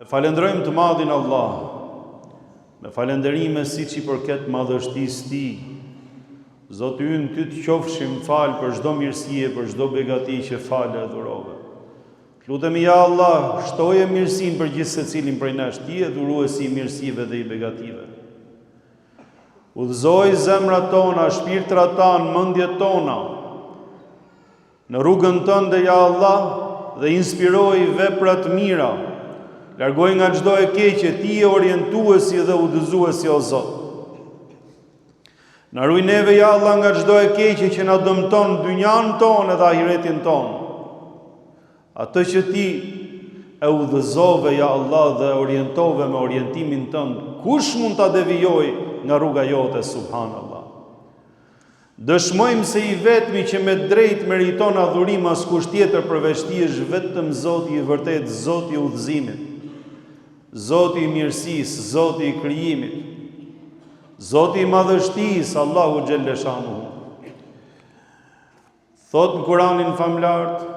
E falënderojmë të madhin Allah me falënderime siç i përket madhështisë së Tij. Zoti ynë, Ty të qofshim falë për çdo mirësi e për çdo begati që fale e dhurove. Të lutemi ja Allah, shtoje mirësinë për gjithsecilin prej nesh, Ti je dhuruesi i mirësive dhe i begative. Udhëzoji zemrat tona, shpirtrat tanë, mendjet tona, Në rrugën tënde ja Allah dhe inspiroji vepra të mira. Largoji nga çdo e keqe, ti je orientuesi dhe udhëzuesi o Zot. Na ruaj neve ja Allah nga çdo e keqe që na dëmton dynjanë tonë edhe ahiretin tonë. Atë që ti e udhëzove ja Allah dhe orientove me orientimin tënd, kush mund ta devijojë nga rruga jote subhanallah. Dëshmojmë se i vetmi që me drejtë meriton adhurim askush tjetër përveç Tij është vetëm Zoti i vërtetë, Zoti i udhëzimit, Zoti i mirësisë, Zoti i krijimit, Zoti i madhështisë, Allahu xhelleshanuhu. Thotë në Kuranin famëlartë,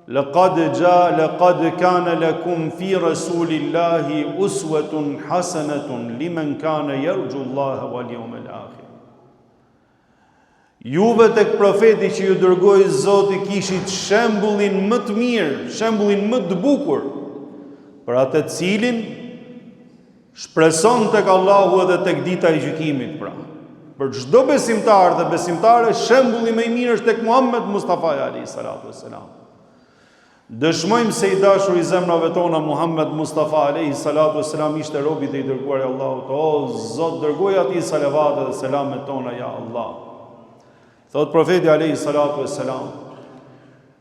Laqad ja laqad kana lakum fi rasulillahi uswatun hasanatun liman kana yarju Allaha wal yawmal akhir. Juve tek profeti që ju dërgoi Zoti kishit shembullin më të mirë, shembullin më të bukur për atë të cilin Shpreson tek Allahu edhe tek dita e gjykimit, pra. Për çdo besimtar dhe besimtare, shembulli më i mirë është tek Muhammed Mustafa alayhi salatu vesselam. Dëshmojmë se i dashuri i zemrave tona Muhammed Mustafa alayhi salatu vesselam ishte robi dhe i dërguari i Allahut. O Zot, dërgoji atij salavate dhe selamet tona ja Allah. Thotë profeti alayhi salatu vesselam,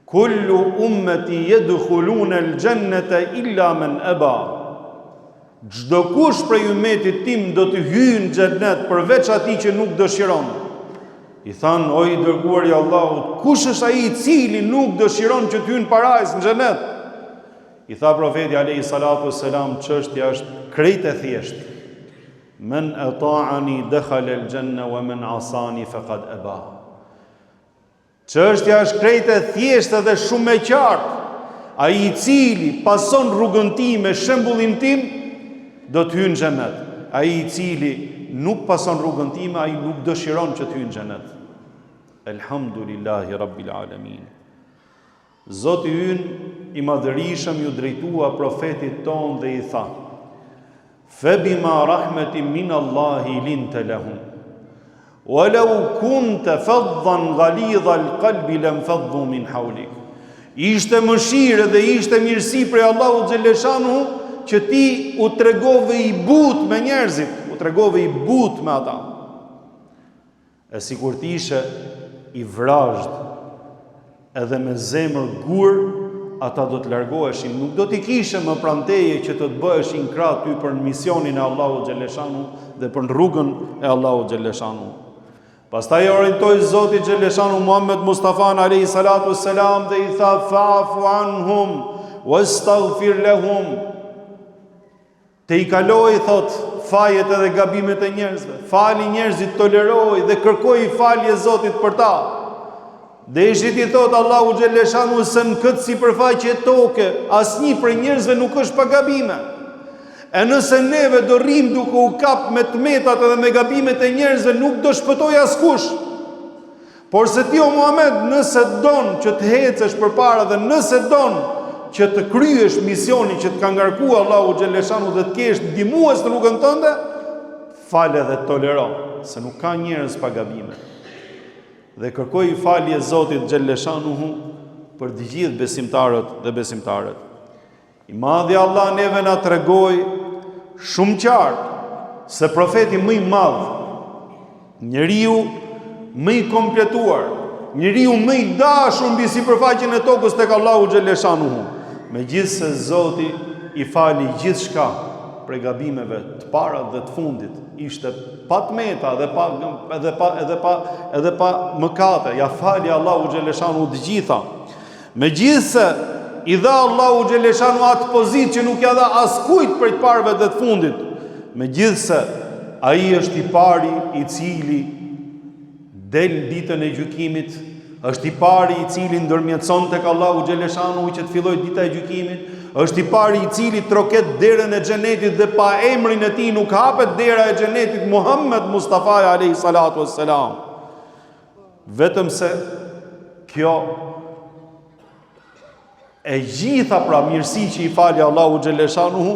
Kullu ummeti yadkhuluna al-jannata illa man aba. Çdokush prej ymmetit tim do të hyjë në xhennet përveç atij që nuk dëshiron. I thanë, o i dërguari i Allahut, kush është ai i cili nuk dëshiron që të hyjë në parajsë në xhennet? I tha profeti alayhi salatu vesselam, çështja është krejt e thjeshtë. Men ata'ani dakhala al-janna wa man 'asani faqad aba. Çështja është krejt e thjeshtë dhe shumë e qartë. Ai i cili pason rrugën time, shembullin tim, do të hyjë në xhenet. Ai i cili nuk pason rrugën time, ai nuk dëshiron që të hyjë në xhenet. Elhamdulillahi Rabbil Alamin. Zoti ynë i Madhërishëm iu drejtua profetit tonë dhe i tha: Fe bima rahmetin min Allahi linte lehum. Wa law kunte faddan ghalidha al-qalbi lanfaddu min hawlik. Ishte mëshirë dhe ishte mirësi prej Allahut xheleshanuhu që ti u tregove i butë me njerëzit, u tregove i butë me ata. E sikur të ishe i vrazhdë edhe me zemër gur, ata do të largoheshin, nuk do t'i kishe më pranë teje që të të bëheshin krah ty për në misionin e Allahut xheleshanuhu dhe për në rrugën e Allahut xheleshanuhu. Pastaj e orientoi Zoti xheleshanuhu Muhammed Mustafan alayhi salatu selam dhe i tha fa'fu anhum wastaghfir lahum. Tejkaloji, thotë, fajet edhe gabimet e njerëzve. Fali njerëzit, toleroji dhe kërkoji falje Zotit për ta. Deshi t'i thotë Allahu xheleshanuhu se në këtë sipërfaqe toke, asnjë prej njerëzve nuk është pa gabime. E nëse neve do rrimë duke u kap me të metat edhe me gabimet e njerëzve, nuk do shpëtojë askush. Por se ti o Muhamed, nëse don që të ecësh përpara dhe nëse don që të kryesh misionin që të ka ngarkuar Allahu xheleshanuhu dhe të kesh ndihmues në rrugën tënde, fal edhe tolero, se nuk ka njerëz pa gabime. Dhe kërkoji falje Zotit xheleshanuhu për të gjithë besimtarët dhe besimtaret. I madhi Allah neve na tregoi shumë qartë se profeti më i madh, njeriu më i kompletuar, njeriu më i dashur mbi sipërfaqen e tokës tek Allahu xheleshanuhu, megjithëse Zoti i fali gjithçka prej gabimeve të parat dhe të fundit, ishte pa të meta dhe pa edhe pa edhe pa edhe pa mëkate, ia fali Allahu xheleshanuhu të gjitha. Megjithëse i dha Allahu xheleshanuhu atë pozitë që nuk ia dha askujt prej të parëve dhe të fundit, megjithëse ai është i pari i cili del ditën e gjykimit, është i pari i cili ndërmjetëson tek Allahu xheleshanuhu që të fillojë dita e gjykimit, Është i pari i cili troket derën e xhenetit dhe pa emrin e tij nuk hapet dera e xhenetit Muhammed Mustafa alayhi salatu wassalam. Vetëm se kjo e gjitha pra mirësi që i fali Allahu xheleshanuhu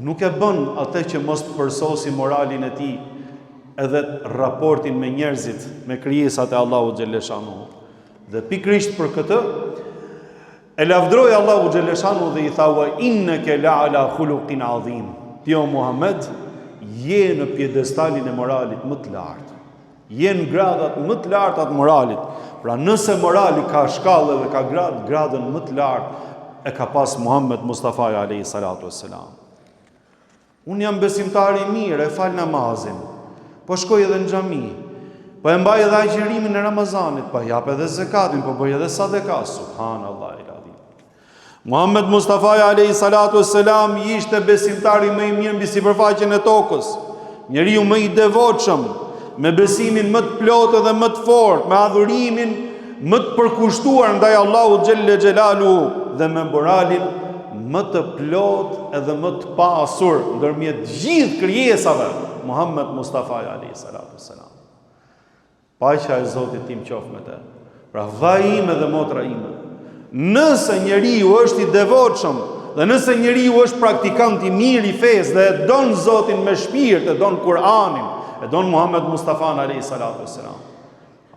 nuk e bën atë që mos të përsosi moralin e tij edhe raportin me njerëzit, me krijesat e Allahut xheleshanuhu. Dhe pikërisht për këtë E lavdëroi Allahu xheleshanuhu dhe i tha wa inneke la ala khuluqin adhim. Ti o Muhammed je në piedestalin e moralit më të lartë. Je në gradat më të larta të moralit. Pra nëse morali ka shkallë dhe ka gradë, gradën më të lartë e ka pas Muhammed Mustafa alayhi salatu wassalam. Unë jam besimtar i mirë, e fal namazin. Po shkoj edhe në xhami. Po e mbaj edhe agjërimin e Ramazanit, po jap edhe zekatin, po bëj edhe sadeka. Subhanallahu el-adhim. Muhammed Mustafa alayhi salatu wassalam ishte besimtari më i mirë mbi sipërfaqen e tokës. Njeriu më i devotshëm, me besimin më të plotë dhe më të fortë, me adhurimin më të përkushtuar ndaj Allahut xhelle xhelaluhu dhe me moralin më të plotë edhe më të pasur ndërmjet gjithë krijesave, Muhammed Mustafa alayhi salatu selam. Paqja e Zotit tim qoftë me të. Pra vllai im edhe motra ime. Nëse njeriu është i devotshëm dhe nëse njeriu është praktikant i mirë i fesë dhe e don Zotin me shpirt, e don Kur'anin, e don Muhammed Mustafan alayhi salatu selam.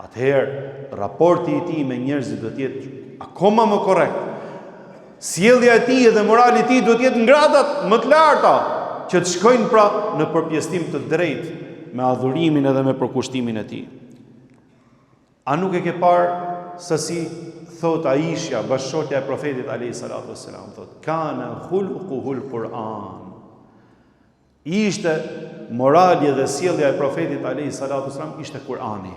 Atëherë, raporti i tij me njerëzit do të jetë akoma më korrekt. Sjellja e tij dhe morali i tij do të jetë në gradat më të larta, që të shkojnë pra në përpjestim të drejtë me adhurimin edhe me përkushtimin e tij. A nuk e ke parë se si thotë Aishja, bashkëshortja e profetit alayhi salatu wassalam, thotë: "Kana khuluquhul Kur'an." Ishte morali dhe sjellja e profetit alayhi salatu wasalam ishte Kur'ani.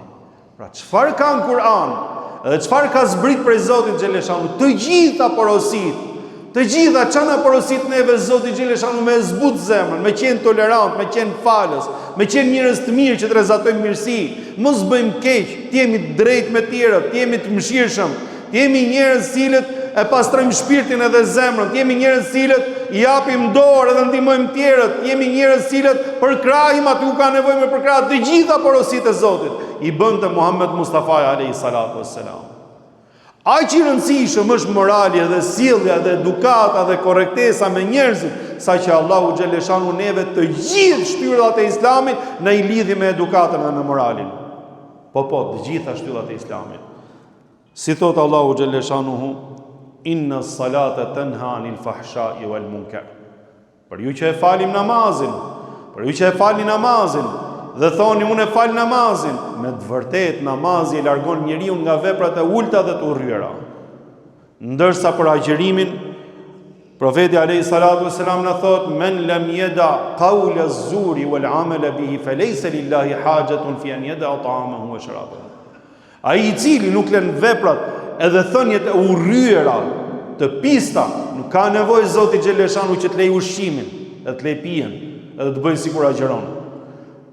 Pra çfarë ka në Kur'an dhe çfarë ka zbrit prej Zotit xheleshanu, të gjitha porositë, të gjitha ça na porosit neve Zoti xheleshanu me zbut zemrën, me qenë tolerant, me qenë falës, me qenë njerëz të mirë që të rrezatojmë mirësi, mos bëjmë keq, të jemi të drejtë me tjerët, të jemi të mëshirshëm, Të jemi njerëz të cilët e pastrojmë shpirtin edhe zemrën, të jemi njerëz të cilët i japim dorë edhe ndihmojmë të tjerët, të jemi njerëz të cilët përkrahim aty ku ka nevojë me përkrah të gjitha porositë e Zotit. I bënte Muhammed Mustafa alayhi salatu wassalam. Aq i rëndësishëm është morali edhe sjellja dhe edukata dhe korrektesa me njerëzit, saqë Allahu xheleshanu neve të gjithë shtyllat e Islamit na i lidhi me edukatën dhe me moralin. Po po, të gjitha shtyllat e Islamit. Si thotë Allahu xhelleshanuhu, Inna salata tenha anil fahshai wal munkar. Për ju që e falim namazin, për ju që e falni namazin dhe thoni unë e fal namazin, me të vërtetë namazi e largon njeriun nga veprat e ulta dhe të urryera. Ndërsa për agjërimin, Profeti alayhi salatu wasalam na thotë men lam yada qawla az-zuri wal amala bihi falaysa lillahi hajatun fi an yada ta'amahu wa sharabahu. Ai i cili nuk lën veprat edhe thëniet e urryera të pista, nuk ka nevojë Zoti xheleshanu që të lejë ushqimin, edhe të lejë pijen, edhe të bëjë sikur agjëron.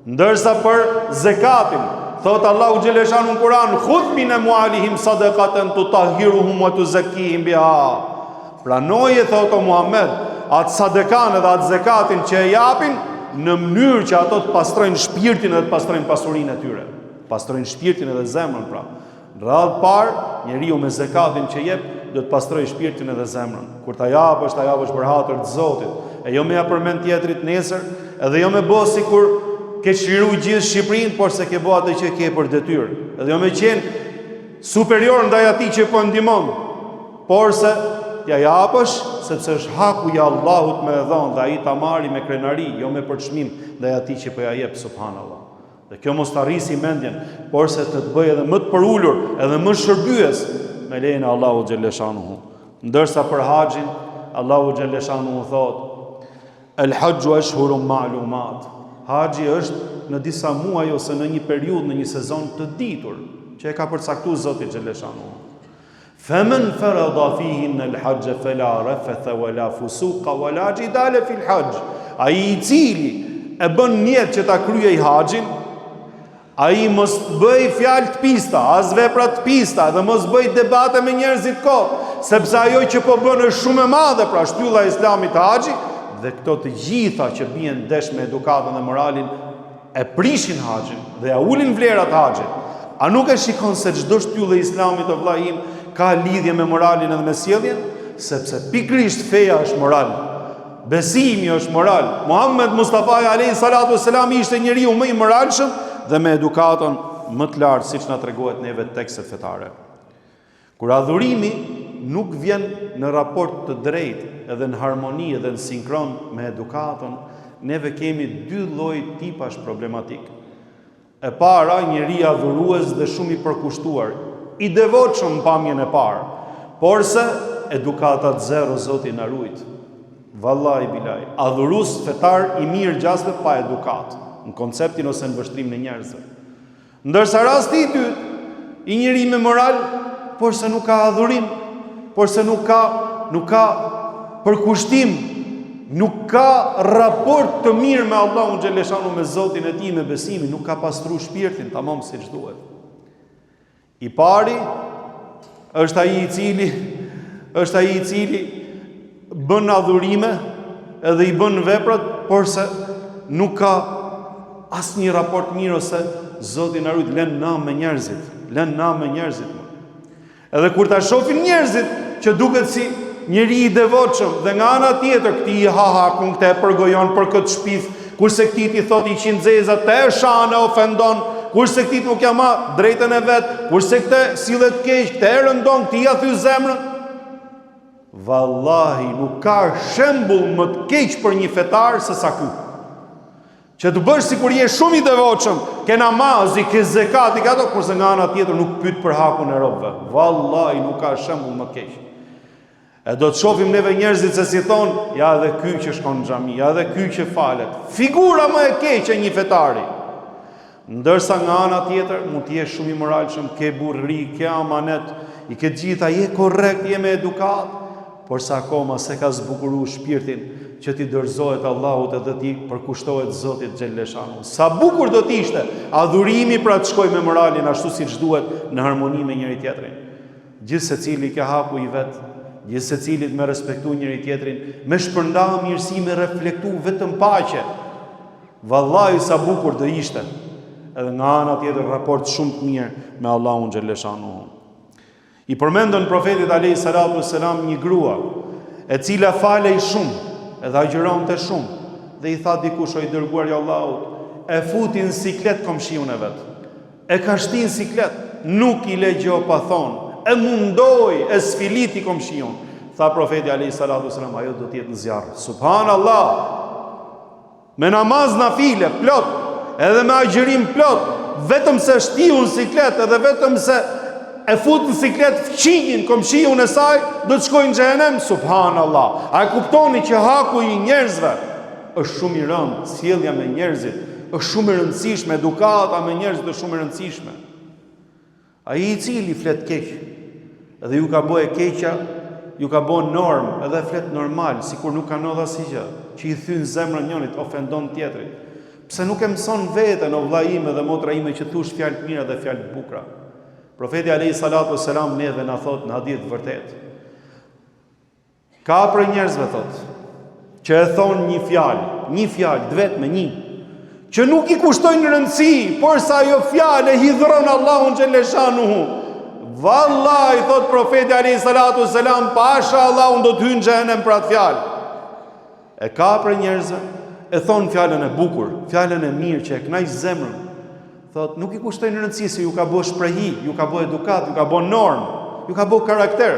Ndërsa për zekatin, thotë Allahu xheleshanu në Kur'an, "Khudh min amwalihim sadaqatan tutahhiruhum wa tuzakkihim biha." Pranoje thotë o Muhammed, atë sadekan edhe atë zekatin që e japin në mënyrë që ato të pastrojnë shpirtin edhe të pastrojnë pasurinë e tyre. Pastrojnë shpirtin edhe zemrën pra. Në radhë të parë, njeriu me zekatin që jep, do të pastrojë shpirtin edhe zemrën. Kur ta japësh, ta japësh për hatër të Zotit, e jo me ja përmend tjetrit nesër, edhe jo me bo sikur ke çliru gjithë Shqipërinë, por se ke bo atë që ke për detyrë. Edhe jo me qenë superior ndaj atij që po ndihmon, por se t'ja japësh, sepse është haku i Allahut me e dhonë dhe ai ta marri me krenari, jo me përçmim ndaj atij që po ja jep, subhanallah. Dhe kjo mos ta rrisi mendjen, por se të të bëjë edhe më të përulur, edhe më shërbyes me lejen e Allahut xheleshanuhu. Ndërsa për haxhin, Allahu xheleshanuhu thotë: El haxhu ashhurun ma'lumat. Haxhi është në disa muaj ose në një periudhë, në një sezon të ditur, që e ka përcaktuar Zoti xheleshanuhu. Femen farada fihinne el haxhe fela refethe wa la fusuka wa la xhidale fil haxh. Ai i cili e bën nijet që ta kryej haxhin, ai mos bëj fjalë të pista, as vepra të pista, dhe mos bëj debate me njerëzit kot, sepse ajo që po bën është shumë e madhe, pra shtylla e Islamit haxhi, dhe këto të gjitha që bien ndesh me edukatën dhe moralin e prishin haxhin dhe ja ulin vlerat haxhit. A nuk e shikon se çdo shtyllë e Islamit o vëllai im ka lidhje me moralin edhe me sjelljen? Sepse pikërisht feja është moral. Besimi është moral. Muhammed Mustafa alayhi salatu wasalam ishte njeriu më i moralshëm dhe me edukatën më të lartë siç na tregohet neve tekstet fetare. Kur adhurimi nuk vjen në raport të drejtë edhe në harmoni edhe në sinkron me edukatën, neve kemi dy lloj tipash problematik. E para, njeri adhurues dhe shumë i përkushtuar, i devotshëm në pamjen e parë, porse edukata zero Zoti na rujt. Vallahi bilahi, adhurues fetar i mirë gjasme pa edukatë, në konceptin ose në vështrimin e njerëzve. Ndërsa rasti i dytë, i njeri me moral, porse nuk ka adhurim, porse nuk ka, nuk ka përkushtim, nuk ka raport të mirë me Allahun xheleshanuhu me Zotin e tij, me besimin, nuk ka pastru shpirtin, tamam siç duhet. I pari është ai i cili është ai i cili bën adhurime edhe i bën veprat, porse nuk ka asnjë raport mirë ose Zoti na rujt lën nam me njerëzit, lën nam me njerëzit. Edhe kur ta shohin njerëzit që duket si njeri i devotshëm dhe nga ana tjetër këtij i ha hakun, këtë e përgojon për këtë shpif, kurse këtij t'i thotë i qind zeza, të e shan e ofendon, kurse këtij nuk ja ma drejtën e vet, kurse këtë sillet keq, këtë e rëndon, këtij ia thy zemrën. Vallahi nuk ka shembull më të keq për një fetar se sa ky. Që të bësh sikur je shumë i devotshëm, ke namaz, i ke zekat, i ke ato, kurse nga ana tjetër nuk pyet për hakun e robëve. Vallahi nuk ka shembull më të keq. E do të shohim neve njerëzit se si thonë, ja edhe ky që shkon në xhami, ja edhe ky që falet. Figura më e keqe e një fetari. Ndërsa nga ana tjetër mund të jesh shumë i moralshëm, ke burrëri, ke amanet, i ke të gjitha, je korrekt, je me edukatë, porse akoma s'e ka zbukuru shpirtin që t'i dorëzohet Allahut edhe t'i përkushtohet Zotit xhelleshanuhu. Sa bukur do të ishte adhurimi pra të shkojë me moralin ashtu siç duhet në harmoni me njëri-tjetrin. Gjithsecili ke haku i vet, gjithsecilit me respektu njëri-tjetrin, me shpërnda mirësi, me reflektu vetëm paqe. Vallahi sa bukur do ishte. Edhe nga ana tjetër raport shumë të mirë me Allahun xhelleshanuhu. I përmendën profetit alayhi salatu selam një grua e cila falej shumë edhe agjëronte shumë dhe i tha dikush o i dërguar i Allahut e futi në siklet komshiun e vet. E ka shti në siklet, nuk i le gjo pa thonë, e mundoi, e sfiliti komshiun. Tha profeti alayhi salatu selam ajo do të jetë në zjarr. Subhanallah. Me namaz nafile, plot, edhe me agjërim plot, vetëm se shtiu në siklet edhe vetëm se e fut në siklet fqinjin, komshiun e saj, do të shkojë në xhehenem, subhanallah. A e kuptoni që haku i njerëzve është shumë i rëndë, sjellja me njerëzit është shumë e rëndësishme, edukata me njerëzit është shumë e rëndësishme. Ai i cili flet keq dhe ju ka bo e keqja, ju ka bo normë edhe flet normal, sikur nuk ka ndodh asgjë, që i thyn zemrën njërit, ofendon tjetrin. Pse nuk e mëson veten o vëllai im dhe motra ime që thush fjalë të mira dhe fjalë të bukura? Profeti alayhi salatu selam neve na thot në hadith të vërtetë. Ka prej njerëzve thotë, që e thonë një fjalë, një fjalë, të vetme, një, që nuk i kushtojnë rëndësi, porse ajo fjalë e hidhron Allahun xhelleshanuhu. Vallahi, thotë profeti alayhi salatu selam, pasha Allahun do të hyjë në xhehenem për atë fjalë. E ka prej njerëzve, e thonë fjalën e bukur, fjalën e mirë që e kënaq zemrën. Thotë, nuk i kushtojnë rëndësi se ju ka bo shprehi, ju ka bo edukatë, ju ka bo normë, ju ka bo karakter.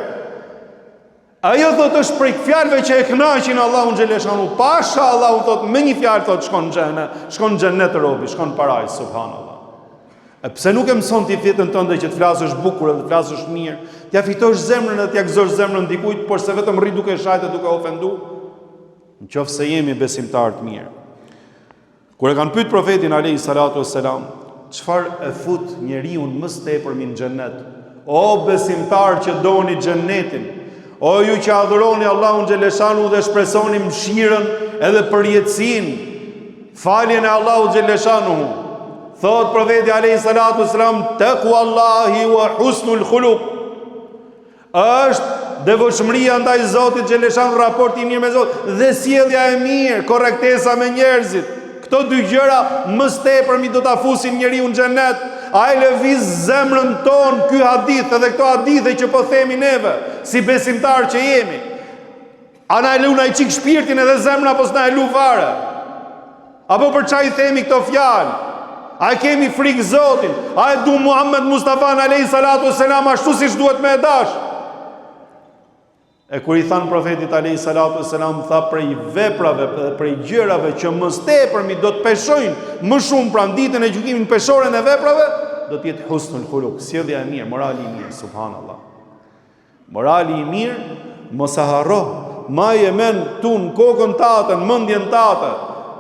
Ajo thotë është prej fjalëve që e kënaqin Allahun xheleshanuhu. Pasha Allahun thotë me një fjalë thotë shkon në xhenet, shkon në xhenet robi, shkon në parajsë subhanallahu. E pse nuk e mëson ti veten tënde që të flasësh bukur edhe të flasësh mirë, t'ia fitosh zemrën edhe t'ia gëzosh zemrën dikujt, por se vetëm rri duke shajtë e duke ofendu? Në qoftë se jemi besimtarë të mirë. Kur e kanë pyet profetin alayhi salatu wassalam, çfarë e fut njeriun më së tepërmi në xhennet? O besimtarë që doni xhennetin, o ju që adhuroni Allahun xheleshanuhu dhe shpresoni mëshirën edhe përjetësinë, faljen e Allahut xheleshanuhu. Thot profeti alayhi salatu wassalam, taqwa Allahi wa husnul khuluq. Është. Devotshmëria ndaj Zotit xheleshanuhu, raporti i mirë me Zotin dhe sjellja e mirë, korrektesa me njerëzit. Këto dy gjëra më së tepërmi do ta fusin njeriun në xhenet. A e lëviz zemrën tonë ky hadith edhe këto hadithe që po themi neve, si besimtarë që jemi. A na e lu naj çik shpirtin edhe zemrën apo s'na e lu fare? Apo për ça i themi këto fjalë? A e kemi frikë Zotin? A e du Muhammed Mustafan alejhi salatu selam ashtu siç duhet me e dash? E kur i thanë profetit alejhi salatu selam tha prej veprave dhe prej gjërave që më së tepërmi do të peshojnë më shumë pra në ditën e gjykimit në peshoren e veprave, do të jetë husnul khuluk, sjellja e mirë, morali i mirë, subhanallah. Morali i mirë, mos e harro, maje men tu në kokën tate, në mendjen tate,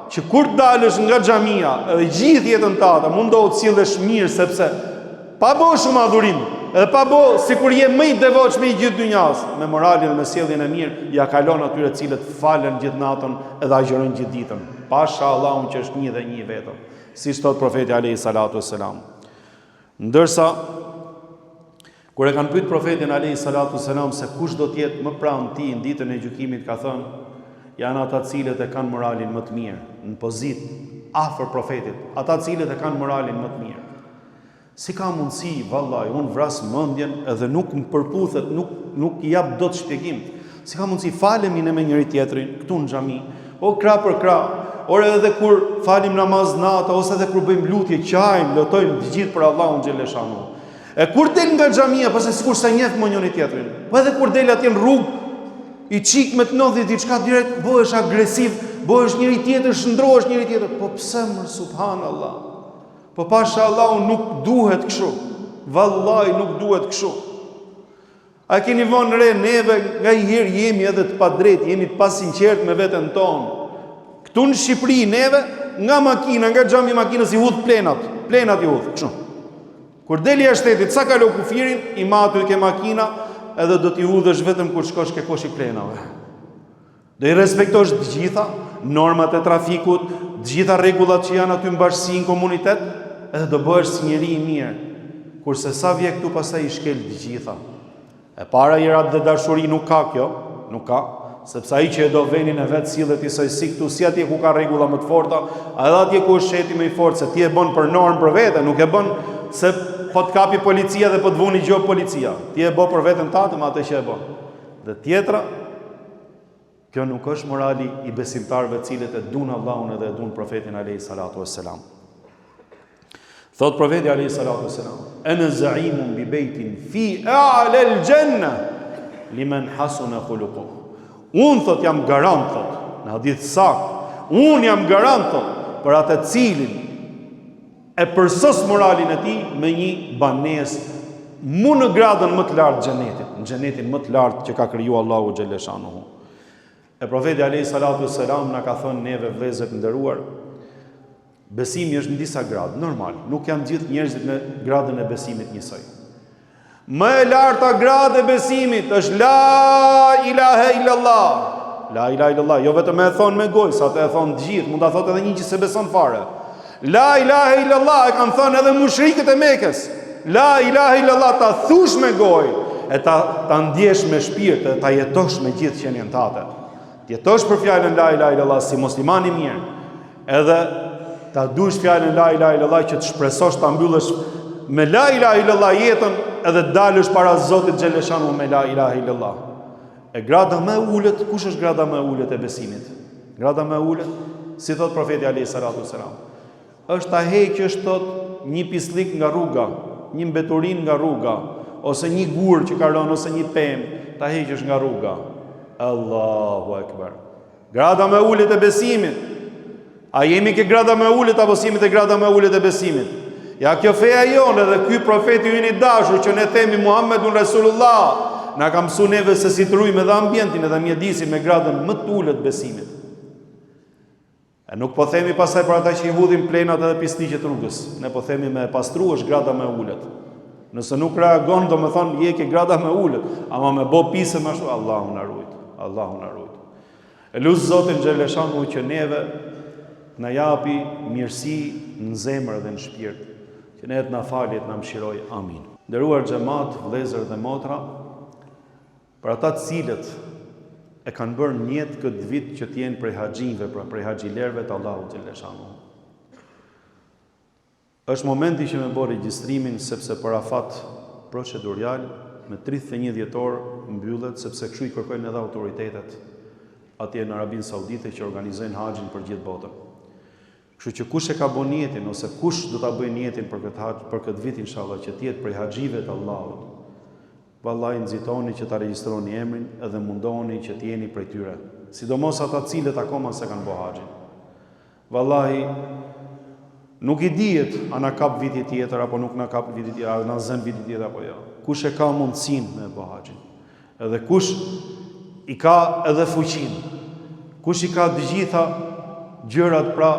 që kur të dalësh nga xhamia, edhe gjithë jetën tate, mundohu të sillesh mirë, sepse pa bo shumë adhurim, edhe pa bo sikur je më i devotshmi i gjithë dynjas, me moralin dhe me sjelljen e mirë, ja kalon atyre të cilët falen gjithë natën edhe agjërojnë gjithë ditën. Pasha Allahun që është një dhe një vetëm, siç thotë profeti alejhi salatu selam. Ndërsa, Kur e kanë pyet profetin alejhi salatu selam se kush do të jetë më pranë tij në ditën e gjykimit ka thënë, janë ata të cilët e kanë moralin më të mirë, në pozitë afër profetit, ata të cilët e kanë moralin më të mirë. Si ka mundësi, vallai, unë vras mendjen edhe nuk më përputhet, nuk nuk i jap dot shpjegim. Si ka mundësi falemi ne me njëri tjetrin këtu në xhami, o krah për krah, ore edhe kur falim namaz nate ose edhe kur bëjmë lutje, qajmë, lotojmë të gjithë për Allahun xheleshanuhu. E kur del nga xhamia, pastaj sikur s'e njeh më njëri tjetrin. Po edhe kur del atje në rrugë, i çik me të ndodhi diçka direkt, bëhesh agresiv, bëhesh njeri tjetër, shndrohesh njeri tjetër. Po pse mër subhanallah? Po pasha Allahun nuk duhet kështu. Vallahi nuk duhet kështu. A keni vënë re neve nganjëherë jemi edhe të padrejtë, jemi të pasinqertë me veten tonë. Këtu në Shqipëri neve nga makina, nga xhami i makinës i hudh plenat, plenat i hudh, kështu. Kur del jashtë shtetit, sa kalo kufirin, i ma aty ke makina, edhe do t'i hudhësh vetëm kur shkosh ke koshi plenave. Do i respektosh të gjitha normat e trafikut, të gjitha rregullat që janë aty në bashkësi, në komunitet, edhe do bëhesh si njeri i mirë. Kurse sa vje këtu pastaj i shkel të gjitha. E para herë atdhedashuri nuk ka kjo, nuk ka, sepse ai që e do venin e vet sillet njësoj si këtu, si atje ku ka rregulla më të forta, edhe atje ku është shteti më i fortë, se ti e bën për normë për vete, nuk e bën se po të kapi policia dhe po të vuni gjobë policia. Ti e bën për veten tënde me atë që e bën. Dhe tjetra, kjo nuk është morali i besimtarëve të cilët e dun Allahun edhe e dun profetin alayhi salatu wassalam. Thot profeti alayhi salatu wassalam, "Ana za'imun bi baytin fi a'la al-janna liman hasuna khuluquhu." Unë thot jam garant thot, në hadith sakt, unë jam garant thot për atë të cilin e përsos moralin e tij me një banesë mu në gradën më të lartë xhenetit, në xhenetin më të lartë që ka kriju Allahu xheleshanuhu. E profeti alayhi salatu selam na ka thënë neve vëllezër të nderuar, besimi është në disa gradë, normal, nuk janë gjithë njerëzit në gradën e besimit njësoj. Më e larta gradë e besimit është la ilahe illallah. La ilahe illallah, jo vetëm e thonë me gojë, sa të e thonë të gjithë, mund ta thotë edhe një që s'e beson fare. La ilahe illallah e kanë thënë edhe mushrikët e Mekës. La ilahe illallah ta thush me gojë e ta ta ndjesh me shpirt e ta jetosh me gjithë qenien tate. Të jetosh për fjalën la ilaha illallah si musliman i mirë, edhe ta dush fjalën la ilaha illallah që të shpresosh ta mbyllësh me la ilaha illallah jetën edhe të dalësh para Zotit xheleshanuhu me la ilaha illallah. E grada më e ulët, kush është grada më e ulët e besimit? Grada më e ulët, si thot profeti alayhi salatu selam, është ta heqësh thot një pisllik nga rruga, një mbeturinë nga rruga, ose një gur që ka rënë ose një pemë, ta heqësh nga rruga. Allahu ekber. Grada më e ulët e besimit. A jemi ke grada më e ulët apo s'jemi te grada më e ulët e besimit? Ja kjo feja jonë edhe ky profeti ynë i dashur që ne themi Muhammedun Rasulullah, na ka mësu neve se si të rujmë edhe ambientin edhe mjedisin me gradën më të ulët besimit. E nuk po themi pastaj për ata që i hudhin plenat edhe pisliqet rrugës. Ne po themi me e pastru është grada më e ulët. Nëse nuk reagon, domethonë, je ke grada më e ulët. Ama me bo pisë më ashtu, Allahu na rujt. Allahu na rujt. E lus Zotin xheleshanuhu që neve të na japi mirësi në zemër dhe në shpirt. Që ne të na fali, të na mëshirojë. Amin. Nderuar xhemat, vëllezër dhe motra,. Për ata të cilët e kanë bërë nijet këtë vit që të jenë prej haxhinjve, pra prej haxhilerëve të Allahut xhelleshanuhu. Është momenti që me bo regjistrimin sepse për afat procedurial me 31 dhjetor mbyllet sepse kështu i kërkojnë edhe autoritetet atje në Arabinë Saudite që organizojnë haxhin për gjithë botën. Kështu që kush e ka bo nijetin ose kush do ta bëjë nijetin për këtë haxh, për këtë vit inshallah që të jetë prej haxhive të Allahut, Vallai nxitoni që ta regjistroni emrin edhe mundohuni që të jeni prej tyre, sidomos ata të cilët akoma s'e kanë bo haxhin. Vallahi nuk i dihet a na kap viti tjetër apo nuk na kap viti tjetër, a na zën viti tjetër apo jo. Kush e ka mundësinë me bo haxhin? Edhe kush i ka edhe fuqinë? Kush i ka të gjitha gjërat pra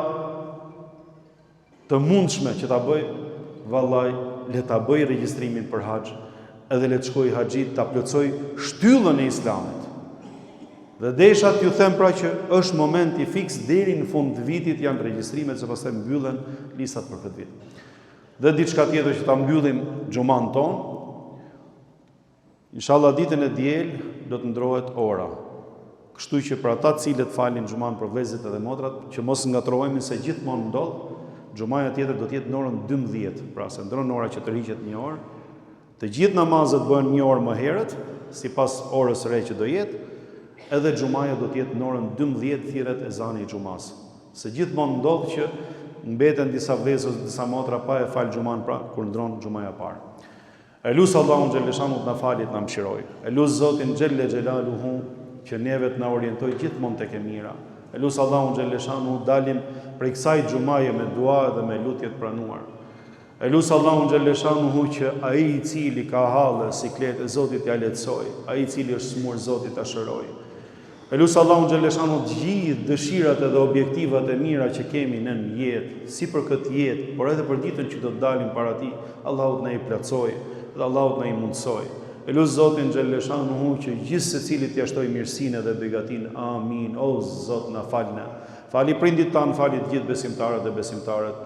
të mundshme që ta bëjë, vallai le ta bëjë regjistrimin për haxh, edhe le të shkojë haxhi ta plotësojë shtyllën e Islamit. Dhe desha t'ju them pra që është momenti fiks deri në fund të vitit janë regjistrimet se pastaj mbyllen listat për këtë vit. Dhe diçka tjetër që ta mbyllim xhuman tonë, Inshallah ditën e diel do të ndrohet ora. Kështu që për ata të cilët falin xhuman për vëllezërit edhe motrat, që mos ngatërrohemi se gjithmonë ndodh, xhumaja tjetër do të jetë në orën 12, pra se ndron ora që tërhiqet një orë. Të gjithë namazet bëhen një orë më herët, sipas orës së re që do jetë, edhe xhumaja do të jetë në orën 12 thirret ezani i xhumasë. Se gjithmonë ndodh që mbeten disa vëllezër ose disa motra pa e fal xhuman pra kur ndron xhumaja e parë. E lus Allahun xhelleshanuhu të na fali të na mëshirojë. E lus Zotin xhelle xhelaluhu që neve të na orientojë gjithmonë tek e mira. E lus Allahun xhelleshanuhu dalim prej kësaj xhumaje me dua dhe me lutje të pranuar. E lus Allahun xhelleshanuhu që ai i cili ka halle, siklete, Zoti t'ia lehtësojë, ai i cili është smur Zoti ta shërojë. E lus Allahun xhelleshanuhu të gjithë dëshirat edhe objektivat e mira që kemi ne në jetë, si për këtë jetë, por edhe për ditën që do të dalim para Tij, Allahu të na i plotësojë dhe Allahu të na i mundësojë. E lus Zotin xhelleshanuhu që gjithsecilit t'ia shtojë mirësinë edhe begatinë. Amin. O Zot na fal ne. Fali prindit tanë, fali të gjithë besimtarët dhe besimtaret.